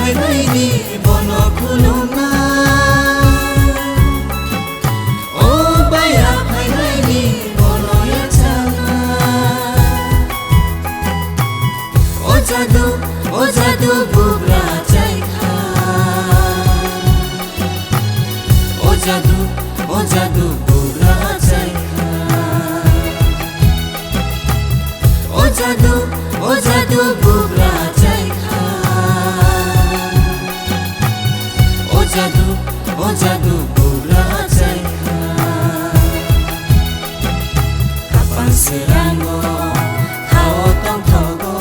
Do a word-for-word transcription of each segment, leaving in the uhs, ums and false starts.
Phainaini bono khulumna. O baya phainaini bono yachana. O jadu, o jadu bugra chaikha. O jadu, o jadu bugra chaikha. O jadu, o jadu bugra chaikha. O jadu, o jadu bugra chaikha. Khapang srango thao tongthogo.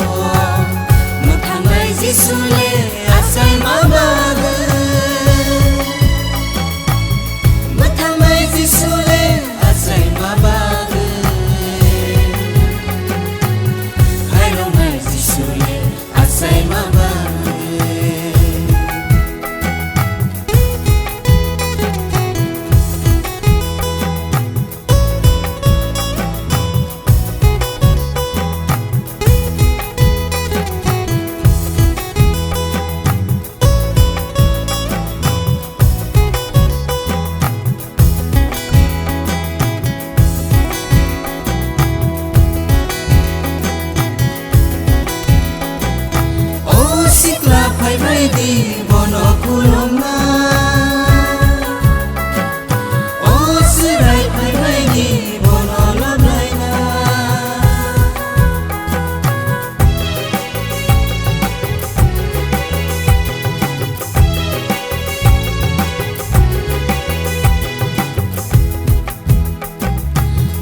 Mwthang bai Jisu le achaima bagwi. Mwthang bai Jisu le achaima bagwi. Khairok nai Jisu le achaima bagwi. O sikla phaibai di bono khulumna. O chwrai phaibai di bono loblaina.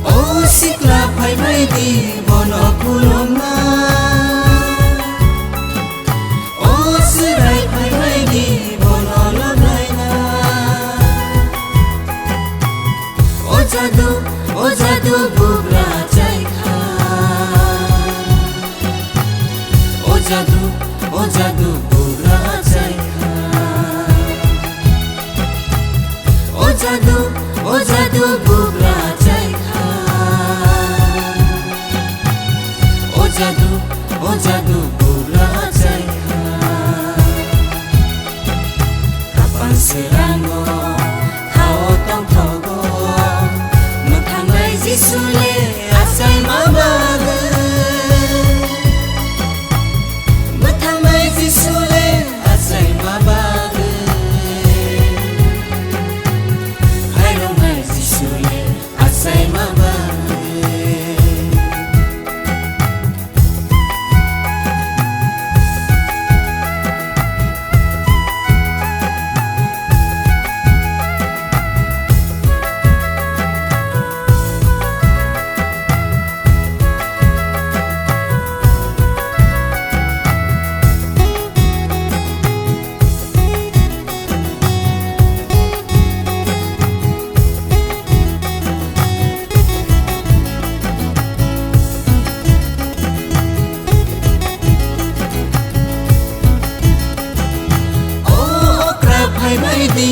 O sikla phaibai di bono khulumna. O chwrai phaibai di bono loblaina. O jadu, o jadu bugra chaikha. O jadu, o jadu bugra chaikha. O jadu, o jadu bugra chaikha. O jadu, o jadu bugra chaikha. Khapang srango thao tongthogo. Mwthang bai Jisu le achaima bagwi. Mwthang bai Jisu le achaima bagwi. Khairok nai Jisu le achaima bagwi. O okra phaibai di